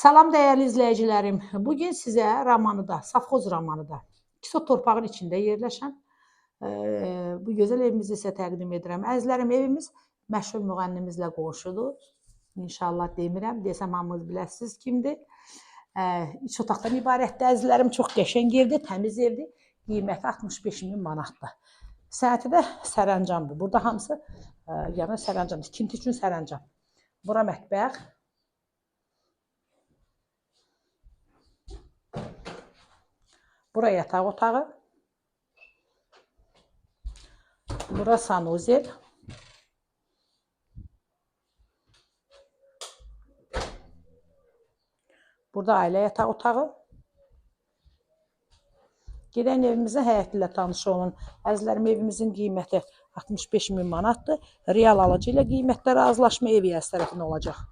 Salam dəyərli izləyicilərim. Bugün sizə Romanıda, Safxoz Romanıda, Kisot torpağın içində yerləşən bu gözəl evimizi sizə təqdim edirəm. Əzizlərim, evimiz məşhur müğənnimizlə qonşudur. İnşallah demirəm, desəm hamınız biləsiniz kimdir. İç otaqdan ibarətdir əzizlərim. Çox qəşəng evdir, təmiz evdir. Qiyməti 65 min manatdır. Sənəti də sərəncamdır. Burada hamısı yəni sərəncam, tikinti üçün sərəncam. Bura mətbəx. Bura yataq otağı. Bura sanuzel. Burada ailə yataq otağı. Gedən evimizin həyəti ilə tanış olun. Əzizlərim, evimizin qiyməti 65 min manatdır. Real alıcı ilə qiymətdə razılaşma ev yiyəsi tərəfindən olacaq.